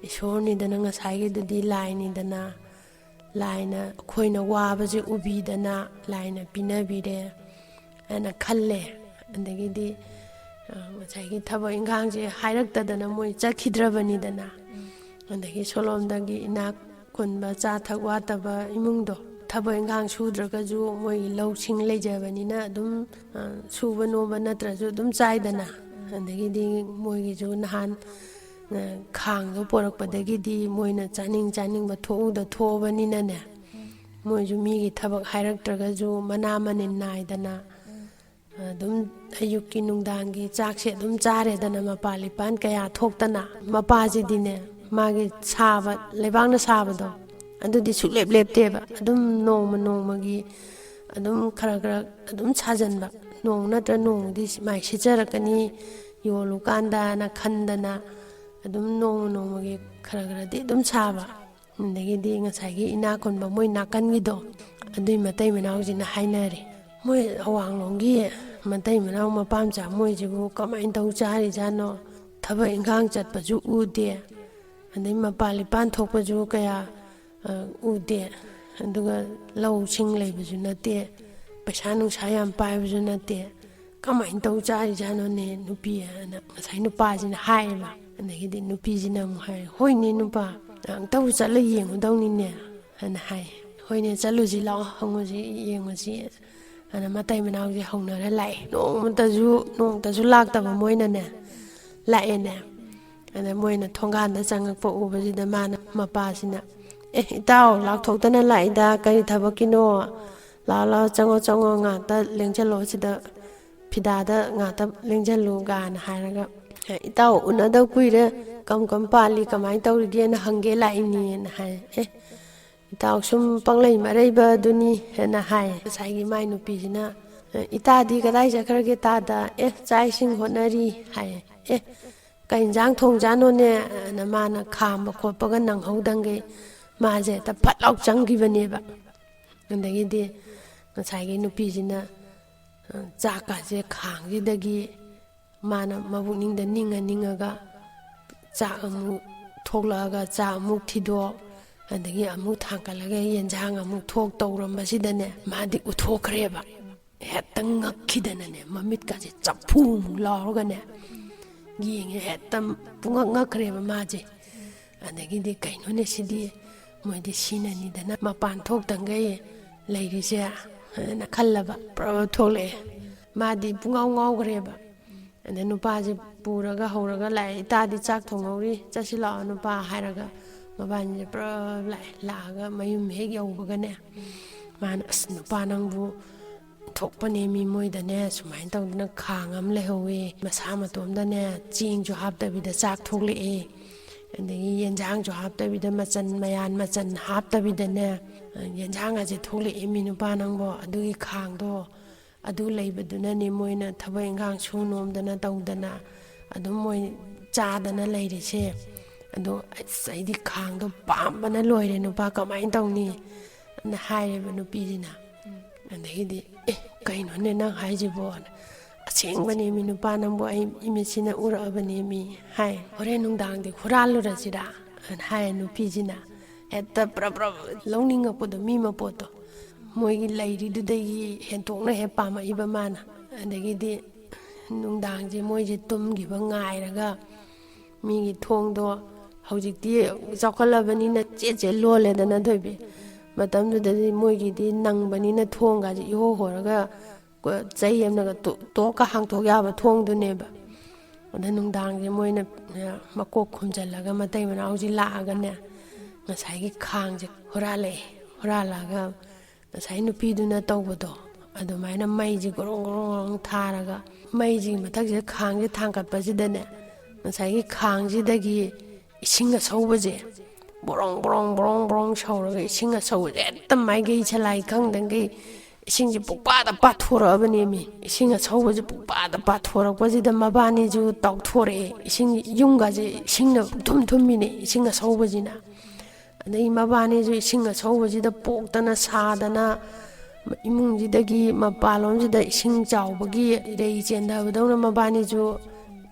"ꯏꯁꯣꯔꯅꯤꯗꯅ ꯉꯁꯥꯏꯒꯤꯗꯨꯗꯤ, ꯂꯥꯏꯅꯤꯗꯅ, ꯂꯥꯏꯅ ꯑꯩꯈꯣꯏꯅ ꯋꯥꯕꯁꯦ ꯎꯕꯤꯗꯅ ꯂꯥꯏꯅ ꯄꯤꯅꯕꯤꯔꯦ" ꯍꯥꯏꯅ ꯈꯜꯂꯦ꯫ ꯑꯗꯒꯤꯗꯤ, ꯑ, ꯉꯁꯥꯏꯒꯤ ꯊꯕꯛ ꯏꯪꯈꯥꯡꯁꯦ ꯍꯥꯏꯔꯛꯇꯗꯅ ꯃꯣꯏ ꯆꯠꯈꯤꯗ꯭ꯔꯕꯅꯤꯗꯅ꯫ ꯑꯗꯒꯤ ꯁꯣꯂꯣꯝꯗꯒꯤ ꯏꯅꯥꯛ ꯈꯨꯟꯕ, ꯆꯥ ꯊꯛ ꯋꯥꯠꯇꯕ ꯏꯃꯨꯡꯗꯣ, ꯊꯕꯛ ꯏꯟꯈꯥꯡ ꯁꯨꯗ꯭ꯔꯒꯁꯨ ꯃꯣꯏꯒꯤ ꯂꯧꯁꯤꯡ ꯂꯩꯖꯕꯅꯤꯅ ꯑꯗꯨꯝ, ꯑ, ꯁꯨꯕ ꯅꯣꯝꯕ ꯅꯠꯇ꯭ꯔꯁꯨ ꯑꯗꯨꯝ ꯆꯥꯏꯗꯅ꯫ ꯑꯗꯒꯤꯗꯤ ꯃꯣꯏꯒꯤꯁꯨ ꯅꯍꯥꯟ, ꯑ, ꯈꯥꯡꯗꯣ ꯄꯣꯔꯛꯄꯗꯒꯤꯗꯤ ꯃꯣꯏꯅ ꯆꯥꯅꯤꯡ ꯆꯥꯅꯤꯡꯕ ꯊꯣꯛꯎꯗ ꯊꯣꯛꯑꯕꯅꯤꯅꯅꯦ, ꯃꯣꯏꯁꯨ ꯃꯤꯒꯤ ꯊꯕꯛ ꯍꯥꯏꯔꯛꯇ꯭ꯔꯒꯁꯨ ꯃꯅꯥ ꯃꯅꯤꯟ ꯅꯥꯏꯗꯅ ꯑꯗꯨꯝ ꯑꯌꯨꯛꯀꯤ ꯅꯨꯡꯗꯥꯡꯒꯤ ꯆꯥꯛꯁꯦ ꯑꯗꯨꯝ ꯆꯥꯔꯦꯗꯅ, ꯃꯄꯥ ꯂꯤꯄꯥꯟ ꯀꯌꯥ ꯊꯣꯛꯇꯅ꯫ ꯃꯄꯥꯁꯤꯗꯤꯅꯦ, ꯃꯥꯒꯤ ꯁꯥꯕ, ꯂꯩꯕꯥꯛꯅ ꯁꯥꯕꯗꯣ, ꯑꯗꯨꯗꯤ ꯁꯨꯛꯂꯦꯞ ꯂꯦꯞꯇꯦꯕ꯫ ꯑꯗꯨꯝ ꯅꯣꯡꯃ ꯅꯣꯡꯃꯒꯤ ꯑꯗꯨꯝ ꯈꯔ ꯈꯔ ꯑꯗꯨꯝ ꯁꯥꯖꯟꯕ꯫ ꯅꯣꯡ ꯅꯠꯇ꯭ꯔ ꯅꯣꯡꯃꯗꯤ ꯃꯥꯏ ꯁꯤꯠꯆꯔꯛꯀꯅꯤ, ꯌꯣꯜꯂꯨꯀꯥꯟꯗꯅ ꯈꯟꯗꯅ ꯑꯗꯨꯝ ꯅꯣꯡꯃ ꯅꯣꯡꯃꯒꯤ ꯈꯔ ꯈꯔꯗꯤ ꯑꯗꯨꯝ ꯁꯥꯕ꯫ ꯑꯗꯒꯤꯗꯤ ꯉꯁꯥꯏꯒꯤ ꯏꯅꯥꯛ ꯈꯨꯟꯕ ꯃꯣꯏ ꯅꯥꯀꯟꯒꯤꯗꯣ, ꯑꯗꯨꯏ ꯃꯇꯩ ꯃꯅꯥꯎꯁꯤꯅ ꯍꯥꯏꯅꯔꯦ, "ꯃꯣꯏ ꯑꯋꯥꯡꯂꯣꯝꯒꯤ ꯃꯇꯩ ꯃꯅꯥꯎ ꯃꯄꯥ ꯃꯆꯥ ꯃꯣꯏꯁꯤꯕꯨ ꯀꯃꯥꯏꯅ ꯇꯧ ꯆꯥꯔꯤꯖꯥꯠꯅꯣ? ꯊꯕꯛ ꯏꯟꯈꯥꯡ ꯆꯠꯄꯁꯨ ꯎꯗꯦ, ꯑꯗꯩ ꯃꯄꯥꯟ ꯂꯤꯄꯥꯟ ꯊꯣꯛꯄꯁꯨ ꯀꯌꯥ, ꯑ, ꯎꯗꯦ, ꯑꯗꯨꯒ ꯂꯧꯁꯤꯡ ꯂꯩꯕꯁꯨ ꯅꯠꯇꯦ, ꯄꯩꯁꯥ ꯅꯨꯡꯁꯥ ꯌꯥꯝ ꯄꯥꯏꯕꯁꯨ ꯅꯠꯇꯦ, ꯀꯃꯥꯏꯅ ꯇꯧ ꯆꯥꯔꯤꯖꯥꯠꯅꯣꯅꯦ ꯅꯨꯄꯤ?" ꯍꯥꯏꯅ ꯉꯁꯥꯏ ꯅꯨꯄꯥꯁꯤꯅ ꯍꯥꯏꯌꯦꯕ꯫ ꯑꯗꯒꯤꯗꯤ ꯅꯨꯄꯤꯁꯤꯅ ꯑꯃꯨꯛ ꯍꯥꯏ, "ꯍꯣꯏꯅꯦ ꯅꯨꯄꯥ, ꯑꯝꯇꯕꯨ ꯆꯠꯂ ꯌꯦꯡꯉꯨꯗꯧꯅꯤꯅꯦ" ꯍꯥꯏꯅ ꯍꯥꯏ꯫ "ꯍꯣꯏꯅꯦ, ꯆꯠꯂꯨꯁꯤ ꯂꯥꯛꯑꯣ, ꯍꯪꯉꯨꯁꯤ, ꯌꯦꯡꯉꯨꯁꯤ" ꯍꯥꯏꯅ ꯃꯇꯩ ꯃꯅꯥꯎꯁꯦ ꯍꯧꯅꯔ ꯂꯥꯛꯑꯦ꯫ ꯅꯣꯡꯃꯇꯁꯨ, ꯅꯣꯡꯃꯇꯁꯨ ꯂꯥꯛꯇꯕ ꯃꯣꯏꯅꯅꯦ, ꯂꯥꯛꯑꯦꯅꯦ꯫ ꯑꯗ ꯃꯣꯏꯅ ꯊꯣꯡꯒꯥꯟꯗ ꯆꯪꯉꯛꯄ ꯎꯕꯁꯤꯗ ꯃꯥꯅ, ꯃꯄꯥꯁꯤꯅ, "ꯑꯦ, ꯏꯇꯥꯎ, ꯂꯥꯎꯊꯣꯛꯇꯅ ꯂꯥꯛꯏꯗ, ꯀꯔꯤ ꯊꯕꯛꯀꯤꯅꯣ? ꯂꯥꯛꯑꯣ, ꯂꯥꯛꯑꯣ, ꯆꯪꯉꯣ, ꯆꯪꯉꯣ, ꯉꯥꯛꯇ ꯂꯦꯡꯁꯜꯂꯣ ꯁꯤꯗ, ꯐꯤꯗꯥꯗ ꯉꯥꯛꯇ ꯂꯦꯡꯁꯜꯂꯨ" ꯀꯥꯏꯅ ꯍꯥꯏꯔꯒ, "ꯑꯦ, ꯏꯇꯥꯎ, ꯎꯅꯗꯕ ꯀꯨꯏꯔꯦ, ꯀꯝ ꯀꯝ ꯄꯥꯜꯂꯤ, ꯀꯃꯥꯏꯅ ꯇꯧꯔꯤꯒꯦꯅ ꯍꯪꯒꯦ ꯂꯥꯛꯏꯅꯦꯅ" ꯍꯥꯏ꯫ "ꯑꯦ, ꯏꯇꯥꯎ ꯁꯨꯝ ꯄꯪꯂꯩ ꯃꯔꯩꯕ ꯑꯗꯨꯅꯤ" ꯍꯥꯏꯅ ꯍꯥꯏ꯫ ꯉꯁꯥꯏꯒꯤ ꯃꯥꯏ ꯅꯨꯄꯤꯁꯤꯅ, "ꯑꯦ, ꯏꯇꯥꯗꯤ ꯀꯗꯥꯏ ꯆꯠꯈ꯭ꯔꯒꯦ ꯇꯥꯗ? ꯑꯦ, ꯆꯥꯛ ꯏꯁꯤꯡ ꯍꯣꯠꯅꯔꯤ" ꯍꯥꯏ꯫ "ꯑꯦ, ꯀꯩ ꯏꯟꯖꯥꯡ ꯊꯣꯡꯖꯥꯠꯅꯣꯅꯦ?" ꯑꯅ ꯃꯥꯅ ꯈꯥꯝꯕ ꯈꯣꯠꯄꯒ ꯅꯪꯍꯧꯗꯪꯒꯩ ꯃꯥꯁꯦ ꯍꯦꯛꯇ ꯐꯠ ꯂꯥꯎ ꯆꯪꯈꯤꯕꯅꯦꯕ꯫ ꯑꯗꯒꯤꯗꯤ ꯉꯁꯥꯏꯒꯤ ꯅꯨꯄꯤꯁꯤꯅ, ꯑ, ꯆꯥꯛꯀꯁꯦ ꯈꯥꯡꯁꯤꯗꯒꯤ ꯃꯥꯅ ꯃꯕꯨꯛꯅꯤꯡꯗ ꯅꯤꯡꯉ ꯅꯤꯡꯉꯒ ꯆꯥꯛ ꯑꯃꯨꯛ ꯊꯣꯛꯂꯛꯑꯒ ꯆꯥꯛ ꯑꯃꯨꯛ ꯊꯤꯗꯣꯛ, ꯑꯗꯒꯤ ꯑꯃꯨꯛ ꯊꯥꯡꯀꯠꯂꯒ ꯌꯦꯟꯁꯥꯡ ꯑꯃꯨꯛ ꯊꯣꯛ ꯇꯧꯔꯝꯕꯁꯤꯗꯅꯦ, ꯃꯥꯗꯤ ꯎꯊꯣꯛꯈ꯭ꯔꯦꯕ꯫ ꯍꯦꯛꯇ ꯉꯛꯈꯤꯗꯅꯅꯦ, ꯃꯃꯤꯠꯀꯁꯦ ꯆꯞꯐꯨꯃꯨꯛ ꯂꯥꯎꯔꯒꯅꯦ, ꯌꯦꯡꯉꯦ, ꯍꯦꯛꯇ ꯄꯨꯡꯉꯛ ꯉꯛꯈ꯭ꯔꯦꯕ ꯃꯥꯁꯦ꯫ ꯑꯗꯒꯤꯗꯤ "ꯀꯩꯅꯣꯅꯦ ꯁꯤꯗꯤ, ꯃꯣꯏꯗꯤ ꯁꯤꯅꯅꯤꯗꯅ ꯃꯄꯥꯟ ꯊꯣꯛꯇꯪꯒꯩ ꯂꯩꯔꯤꯁꯦ" ꯍꯥꯏꯅ ꯈꯜꯂꯕ꯫ ꯄ꯭ꯔꯞ ꯊꯣꯛꯂꯛꯑꯦ꯫ ꯃꯥꯗꯤ ꯄꯨꯡꯉꯥꯎ ꯉꯥꯎꯈ꯭ꯔꯦꯕ꯫ ꯑꯗ ꯅꯨꯄꯥꯁꯦ ꯄꯨꯔꯒ ꯍꯧꯔꯒ ꯂꯥꯛꯑꯦ꯫ "ꯏꯇꯥꯗꯤ ꯆꯥꯛ ꯊꯣꯡꯍꯧꯔꯤ, ꯆꯠꯁꯤ ꯂꯥꯛꯑꯣ ꯅꯨꯄꯥ" ꯍꯥꯏꯔꯒ ꯃꯕꯥꯅꯤꯁꯦ ꯄꯨꯔꯥ ꯂꯥꯛꯑꯦ꯫ ꯂꯥꯛꯑꯒ ꯃꯌꯨꯝ ꯍꯦꯛ ꯌꯧꯕꯒꯅꯦ, ꯃꯥꯅ, "ꯑꯁ ꯅꯨꯄꯥ ꯅꯪꯕꯨ ꯊꯣꯛꯄꯅꯦ ꯃꯤ ꯃꯣꯏꯗꯅꯦ, ꯁꯨꯃꯥꯏꯅ ꯇꯧꯗꯅ ꯈꯥꯡ ꯑꯃ ꯂꯩꯍꯧꯋꯦ, ꯃꯁꯥ ꯃꯇꯣꯝꯗꯅꯦ ꯆꯦꯡꯁꯨ ꯍꯥꯞꯇꯕꯤꯗ ꯆꯥꯛ ꯊꯣꯛꯂꯛꯑꯦ, ꯑꯗꯒꯤ ꯌꯦꯟꯖꯥꯡꯁꯨ ꯍꯥꯞꯇꯕꯤꯗ, ꯃꯆꯟ ꯃꯌꯥꯟ ꯃꯆꯟ ꯍꯥꯞꯇꯕꯤꯗꯅꯦ ꯌꯦꯟꯖꯥꯡ ꯑꯁꯦ ꯊꯣꯛꯂꯛꯑꯦ ꯃꯤ ꯅꯨꯄꯥ ꯅꯪꯕꯣ꯫ ꯑꯗꯨꯒꯤ ꯈꯥꯡꯗꯣ ꯑꯗꯨ ꯂꯩꯕꯗꯨꯅꯅꯦ ꯃꯣꯏꯅ ꯊꯕꯛ ꯏꯟꯈꯥꯡ ꯁꯨ ꯅꯣꯝꯗꯅ ꯇꯧꯗꯅ ꯑꯗꯨꯝ ꯃꯣꯏ ꯆꯥꯗꯅ ꯂꯩꯔꯤꯁꯦ꯫ ꯑꯗꯣ ꯑꯁ ꯑꯩꯗꯤ ꯈꯥꯡꯗꯣ ꯄꯥꯝꯕꯅ ꯂꯣꯏꯔꯦ ꯅꯨꯄꯥ, ꯀꯃꯥꯏꯅ ꯇꯧꯅꯤ?" ꯑꯅ ꯍꯥꯏꯔꯦꯕ ꯅꯨꯄꯤꯁꯤꯅ꯫ ꯑꯗꯒꯤꯗꯤ, "ꯑꯦ, ꯀꯩꯅꯣꯅꯦ ꯅꯪ ꯍꯥꯏꯁꯤꯕꯣ?" "ꯑꯁꯦꯡꯕꯅꯦ ꯃꯤ ꯅꯨꯄꯥ ꯅꯪꯕꯨ ꯑꯩ ꯏꯃꯤꯠꯁꯤꯅ ꯎꯔꯛꯑꯕꯅꯦ ꯃꯤ" ꯍꯥꯏ꯫ "ꯍꯣꯔꯦꯟ ꯅꯨꯡꯗꯥꯡꯗꯤ ꯍꯨꯔꯥꯜꯂꯨꯔꯁꯤꯔꯥ?" ꯑꯅ ꯍꯥꯏꯌꯦ ꯅꯨꯄꯤꯁꯤꯅ꯫ ꯍꯦꯛꯇ ꯄ꯭ꯔꯞ ꯄ꯭ꯔꯞ ꯂꯧꯅꯤꯡꯉꯛꯄꯗꯣ ꯃꯤ ꯃꯄꯣꯠꯇꯣ꯫ ꯃꯣꯏꯒꯤ ꯂꯩꯔꯤꯗꯨꯗꯒꯤ ꯍꯦꯟꯇꯣꯛꯅ ꯍꯦꯛ ꯄꯥꯝꯃꯛꯏꯕ ꯃꯥꯅ꯫ ꯑꯗꯒꯤꯗꯤ ꯅꯨꯡꯗꯥꯡꯁꯦ ꯃꯣꯏꯁꯦ ꯇꯨꯝꯈꯤꯕ ꯉꯥꯏꯔꯒ ꯃꯤꯒꯤ ꯊꯣꯡꯗꯣ, ꯍꯧꯖꯤꯛꯇꯤ ꯆꯥꯎꯈꯠꯂꯕꯅꯤꯅ ꯆꯦꯠ ꯆꯦꯠ ꯂꯣꯜꯂꯦꯗꯅ ꯊꯣꯏꯕꯤ꯫ ꯃꯇꯝꯗꯨꯗꯗꯤ ꯃꯣꯏꯒꯤꯗꯤ ꯅꯪꯕꯅꯤꯅ ꯊꯣꯡꯒꯁꯦ ꯏꯍꯣ ꯍꯣꯔꯒ ꯆꯩ ꯑꯃꯅꯒ ꯇꯣ-, ꯇꯣꯛꯀ ꯍꯥꯡꯇꯣꯛ ꯌꯥꯕ ꯊꯣꯡꯗꯨꯅꯦꯕ꯫ ꯑꯗ ꯅꯨꯡꯗꯥꯡꯁꯦ ꯃꯣꯏꯅ, ꯑ, ꯃꯀꯣꯛ ꯈꯨꯝꯖꯤꯜꯂꯒ ꯃꯇꯩ ꯃꯅꯥꯎꯁꯦ ꯂꯥꯛꯑꯒꯅꯦ, ꯉꯁꯥꯏꯒꯤ ꯈꯥꯡꯁꯦ ꯍꯨꯔꯥꯜꯂꯛꯑꯦ꯫ ꯍꯨꯔꯥꯜꯂꯛꯑꯒ ꯉꯁꯥꯏ ꯅꯨꯄꯤꯗꯨꯅ ꯇꯧꯕꯗꯣ ꯑꯗꯨꯃꯥꯏꯅ ꯃꯩꯁꯦ ꯒꯣꯔꯣꯡ ꯒꯣꯔꯣꯡ ꯒꯣꯔꯣꯡ ꯊꯥꯔꯒ, ꯃꯩꯁꯤꯒꯤ ꯃꯊꯛꯁꯤꯗ ꯈꯥꯡꯁꯦ ꯊꯥꯡꯒꯠꯄꯁꯤꯗꯅꯦ, ꯉꯁꯥꯏꯒꯤ ꯈꯥꯡꯁꯤꯗꯒꯤ ꯏꯁꯤꯡ ꯑꯁꯧꯕꯁꯦ ꯕ꯭ꯔꯣꯡ ꯕ꯭ꯔꯣꯡ ꯕ꯭ꯔꯣꯡ ꯕ꯭ꯔꯣꯡ ꯁꯧꯔꯒ, ꯏꯁꯤꯡ ꯑꯁꯧꯕꯁꯦ ꯍꯦꯛꯇ ꯃꯥꯏꯀꯩ ꯁꯂꯥꯏ ꯈꯪꯗꯈꯩ ꯏꯁꯤꯡꯁꯦ ꯄꯨꯡꯄꯥꯗ ꯄꯥꯊꯣꯔꯛꯑꯕꯅꯦꯃꯤ꯫ ꯏꯁꯤꯡ ꯑꯁꯧꯕꯁꯦ ꯄꯨꯡꯄꯥꯗ ꯄꯥꯊꯣꯔꯛꯄꯁꯤꯗ ꯃꯕꯥꯅꯤꯁꯨ ꯇꯥꯎꯊꯣꯔꯛꯑꯦ꯫ ꯏꯁꯤꯡ, ꯌꯨꯝꯒꯁꯦ ꯏꯁꯤꯡꯅ ꯄꯨꯡꯊꯨꯝ ꯊꯨꯝꯃꯤꯅꯦ ꯏꯁꯤꯡ ꯑꯁꯧꯕꯁꯤꯅ꯫ ꯑꯗꯩ ꯃꯕꯥꯅꯤꯁꯨ ꯏꯁꯤꯡ ꯑꯁꯧꯕꯁꯤꯗ ꯄꯣꯛꯇꯅ ꯁꯥꯗꯅ, ꯏꯃꯨꯡꯁꯤꯗꯒꯤ ꯃꯄꯥꯟꯂꯣꯝꯁꯤꯗ ꯏꯁꯤꯡ ꯆꯥꯎꯕꯒꯤ ꯏꯔꯩ ꯆꯦꯟꯊꯕꯗꯧꯅ ꯃꯕꯥꯅꯤꯁꯨ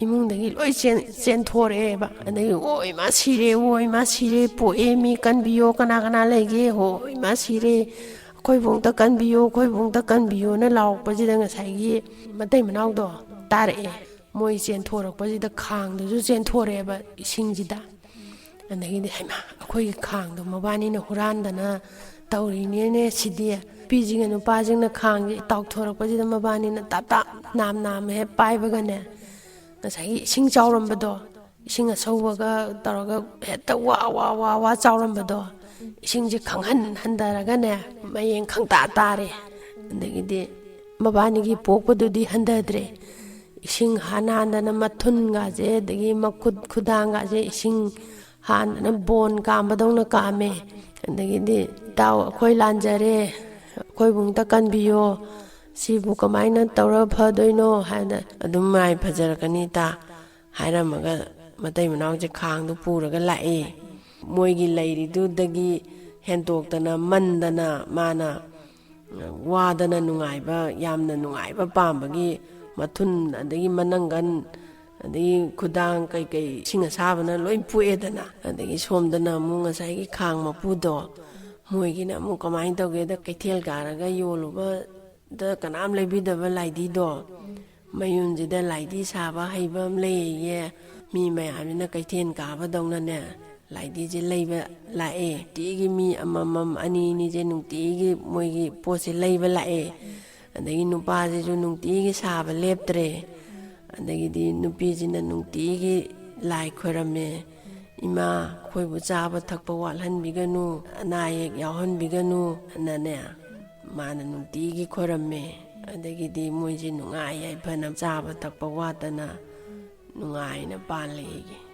ꯏꯃꯨꯡꯗꯒꯤ ꯂꯣꯏ ꯆꯦꯟ-, ꯆꯦꯟꯊꯣꯔꯛꯑꯦꯕ꯫ ꯑꯗꯒꯤ "ꯑꯣ ꯏꯃꯥ ꯁꯤꯔꯦ, ꯑꯣ ꯏꯃꯥ ꯁꯤꯔꯦ, ꯄꯣꯛꯑꯦ ꯃꯤ, ꯀꯟꯕꯤꯌꯣ, ꯀꯅꯥ ꯀꯅꯥ ꯂꯩꯒꯦ, ꯍꯣ ꯏꯃꯥ ꯁꯤꯔꯦ, ꯑꯩꯈꯣꯏꯕꯨ ꯑꯝꯇ ꯀꯟꯕꯤꯌꯣ, ꯑꯩꯈꯣꯏꯕꯨ ꯑꯝꯇ ꯀꯟꯕꯤꯌꯣꯅ" ꯂꯥꯎꯔꯛꯄꯁꯤꯗ ꯉꯁꯥꯏꯒꯤ ꯃꯇꯩ ꯃꯅꯥꯎꯗꯣ ꯇꯥꯔꯛꯑꯦ꯫ ꯃꯣꯏ ꯆꯦꯟꯊꯣꯔꯛꯄꯁꯤꯗ ꯈꯥꯡꯗꯨꯁꯨ ꯆꯦꯟꯊꯣꯔꯛꯑꯦꯕ ꯏꯁꯤꯡꯁꯤꯗ꯫ ꯑꯗꯒꯤꯗꯤ, "ꯍꯩꯃꯥ, ꯑꯩꯈꯣꯏꯒꯤ ꯈꯥꯡꯗꯣ ꯃꯕꯥꯅꯤꯅ ꯍꯨꯔꯥꯟꯗꯅ ꯇꯧꯔꯤꯅꯦꯅꯦ ꯁꯤꯗꯤ"꯫ ꯅꯨꯄꯤꯁꯤꯡꯒ ꯅꯨꯄꯥꯁꯤꯡꯅ ꯈꯥꯡꯁꯦ ꯇꯥꯎꯊꯣꯔꯛꯄꯁꯤꯗ ꯃꯕꯥꯅꯤꯅ ꯇꯥꯞ ꯇꯥꯞ ꯅꯥꯝ ꯅꯥꯝ ꯍꯦꯛ ꯄꯥꯏꯕꯒꯅꯦ, ꯉꯁꯥꯏꯒꯤ ꯏꯁꯤꯡ ꯆꯥꯎꯔꯝꯕꯗꯣ, ꯏꯁꯤꯡ ꯑꯁꯧꯕꯒ ꯇꯧꯔꯒ ꯍꯦꯛꯇ ꯋꯥ ꯋꯥ ꯋꯥ ꯋꯥ ꯆꯥꯎꯔꯝꯕꯗꯣ, ꯏꯁꯤꯡꯁꯦ ꯈꯪꯍꯟ ꯍꯟꯊꯔꯒꯅꯦ, ꯃꯌꯦꯡ ꯈꯪꯇꯥ ꯇꯥꯔꯦ꯫ ꯑꯗꯒꯤꯗꯤ ꯃꯕꯥꯅꯤꯒꯤ ꯄꯣꯛꯄꯗꯨꯗꯤ ꯍꯟꯊꯗ꯭ꯔꯦ꯫ ꯏꯁꯤꯡ ꯍꯥꯟ ꯍꯥꯟꯗꯅ ꯃꯊꯨꯟꯒꯁꯦ, ꯑꯗꯒꯤ ꯃꯈꯨꯠ ꯈꯨꯗꯥꯡꯒꯁꯦ ꯏꯁꯤꯡ ꯍꯥꯟꯗꯅ ꯕꯣꯟ ꯀꯥꯝꯕꯗꯧꯅ ꯀꯥꯝꯃꯦ꯫ ꯑꯗꯒꯤꯗꯤ, "ꯏꯇꯥꯎ, ꯑꯩꯈꯣꯏ ꯂꯥꯟꯖꯔꯦ, ꯑꯩꯈꯣꯏꯕꯨ ꯑꯝꯇ ꯀꯟꯕꯤꯌꯣ, ꯁꯤꯕꯨ ꯀꯃꯥꯏꯅ ꯇꯧꯔ ꯐꯗꯣꯏꯅꯣ?" ꯍꯥꯏꯅ, "ꯑꯗꯨꯝ ꯃꯥꯏ ꯐꯖꯔꯛꯀꯅꯤ, ꯏꯇꯥ" ꯍꯥꯏꯔꯝꯃꯒ ꯃꯇꯩ ꯃꯅꯥꯎꯁꯦ ꯈꯥꯡꯗꯨ ꯄꯨꯔꯒ ꯂꯥꯛꯑꯦ꯫ ꯃꯣꯏꯒꯤ ꯂꯩꯔꯤꯗꯨꯗꯒꯤ ꯍꯦꯟꯇꯣꯛꯇꯅ ꯃꯟꯗꯅ ꯃꯥꯅ ꯋꯥꯗꯅ ꯅꯨꯡꯉꯥꯏꯕ, ꯌꯥꯝꯅ ꯅꯨꯡꯉꯥꯏꯕ ꯄꯥꯝꯕꯒꯤ ꯃꯊꯨꯟ, ꯑꯗꯒꯤ ꯃꯅꯪꯒꯟ, ꯑꯗꯒꯤ ꯈꯨꯗꯥꯡ ꯀꯩꯀꯩ ꯏꯁꯤꯡ ꯑꯁꯥꯕꯅ ꯂꯣꯏ ꯄꯣꯛꯑꯦꯗꯅ꯫ ꯑꯗꯒꯤ ꯁꯣꯝꯗꯅ ꯑꯃꯨꯛ ꯉꯁꯥꯏꯒꯤ ꯈꯥꯡ ꯃꯄꯨꯗꯣ, ꯃꯣꯏꯒꯤꯅ ꯑꯃꯨꯛ ꯀꯃꯥꯏꯅ ꯇꯧꯒꯦꯗ, ꯀꯩꯊꯦꯜ ꯀꯥꯔꯒ ꯌꯣꯜꯂꯨꯕꯗ ꯀꯅꯥꯝ ꯂꯩꯕꯤꯗꯕ ꯂꯥꯏꯙꯤꯗꯣ, ꯃꯌꯨꯝꯁꯤꯗ ꯂꯥꯏꯙꯤ ꯁꯥꯕ ꯍꯩꯕ ꯑꯃ ꯂꯩꯌꯦ꯫ ꯃꯤ ꯃꯌꯥꯝꯁꯤꯅ ꯀꯩꯊꯦꯜ ꯀꯥꯕꯗꯧꯅꯅꯦ, ꯂꯥꯏꯙꯤꯁꯦ ꯂꯩꯕ ꯂꯥꯛꯑꯦ꯫ ꯅꯨꯡꯇꯤꯒꯤ ꯃꯤ ꯑꯃꯃꯝ, ꯑꯅꯤ ꯑꯅꯤꯁꯦ ꯅꯨꯡꯇꯤꯒꯤ ꯃꯣꯏꯒꯤ ꯄꯣꯠꯁꯦ ꯂꯩꯕ ꯂꯥꯛꯑꯦ꯫ ꯑꯗꯒꯤ ꯅꯨꯄꯥꯁꯤꯁꯨ ꯅꯨꯡꯇꯤꯒꯤ ꯁꯥꯕ ꯂꯦꯞꯇ꯭ꯔꯦ꯫ ꯑꯗꯒꯤꯗꯤ ꯅꯨꯄꯤꯁꯤꯅ ꯅꯨꯡꯇꯤꯒꯤ ꯂꯥꯏ ꯈꯣꯏꯔꯝꯃꯦ, "ꯏꯃꯥ, ꯑꯩꯈꯣꯏꯕꯨ ꯆꯥꯕ ꯊꯛꯄ ꯋꯥꯠꯍꯟꯕꯤꯒꯅꯨ, ꯑꯅꯥ ꯑꯌꯦꯛ ꯌꯥꯎꯍꯟꯕꯤꯒꯅꯨ" ꯑꯅꯅꯦ, ꯃꯥꯅ ꯅꯨꯡꯇꯤꯒꯤ ꯈꯣꯏꯔꯝꯃꯦ꯫ ꯑꯗꯒꯤꯗꯤ ꯃꯣꯏꯁꯦ ꯅꯨꯡꯉꯥꯏ ꯌꯥꯏꯐꯅ ꯆꯥꯕ ꯊꯛꯄ ꯋꯥꯠꯇꯅ ꯅꯨꯡꯉꯥꯏꯅ ꯄꯥꯜꯂꯦ꯫